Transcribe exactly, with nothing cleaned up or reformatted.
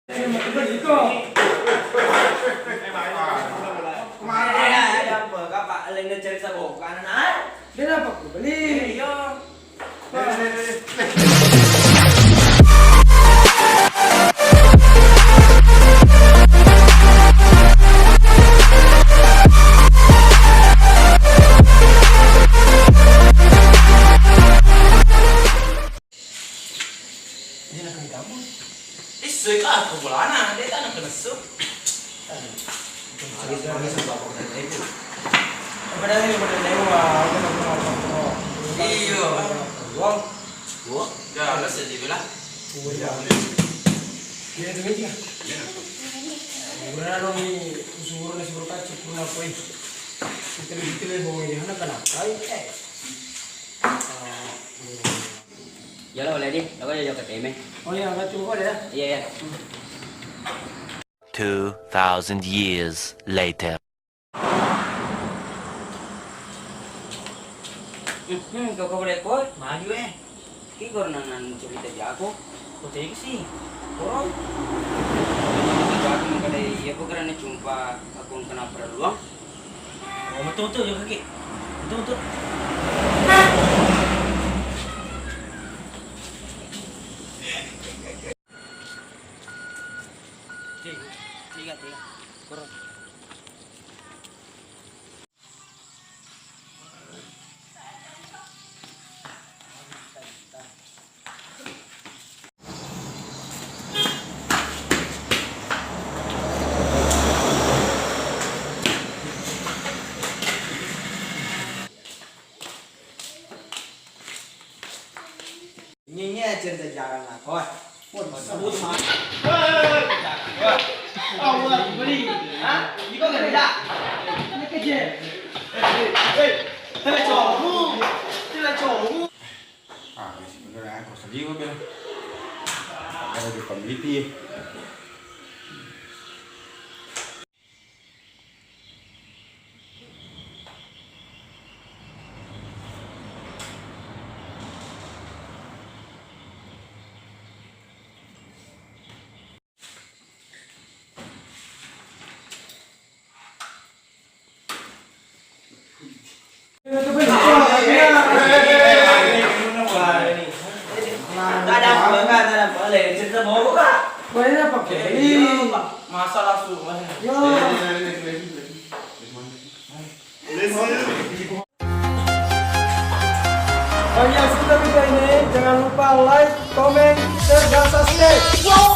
Kemana? Ada apa, Kak? Lain cerita bohong, kan, anak? Dia apa aku beli? Iya. Dia nak kena kamu. Issui ka aku bolana, dia tak nak kena su. Apa dah ni, pada lewat, apa nak kena apa? Iya. Uang. Dua. Ya, ada sedih lah. Iya. Dia tu aja. Iya. Kurang dong ni, usul kurang nasi berkat, kurang apa ini? Kita lebih kita lebih bawa ini, anak-anak. Ayo, eh. Jolo, boleh di? Lo kan jauh ke teme. Oh iya, nggak tunggu deh. Iya, iya. Two thousand years later. Hmm, kau kau boleh kau? Maju eh. Ki kau nang cerita jago. Kau tega sih? Koro. Jago mengkadai iya, bukan ada jumpa aku kena perluang. Oh, metu-metu jauh kaki. Metu-metu. Tiga, tiga, tiga. Kurang. Nyenye cerita jalan aku. Sebut ma. Oh, beli. Hah? Iko gak ada? Ini kecil. Hei, hei, hei. Tele cowok. Tele cowok. Ah, ini sebenarnya aku sedih, Bel. Ada di pembeli. Masalah su. Ya. Bagi yang suka video ini, jangan lupa like, komen, share, dan subscribe.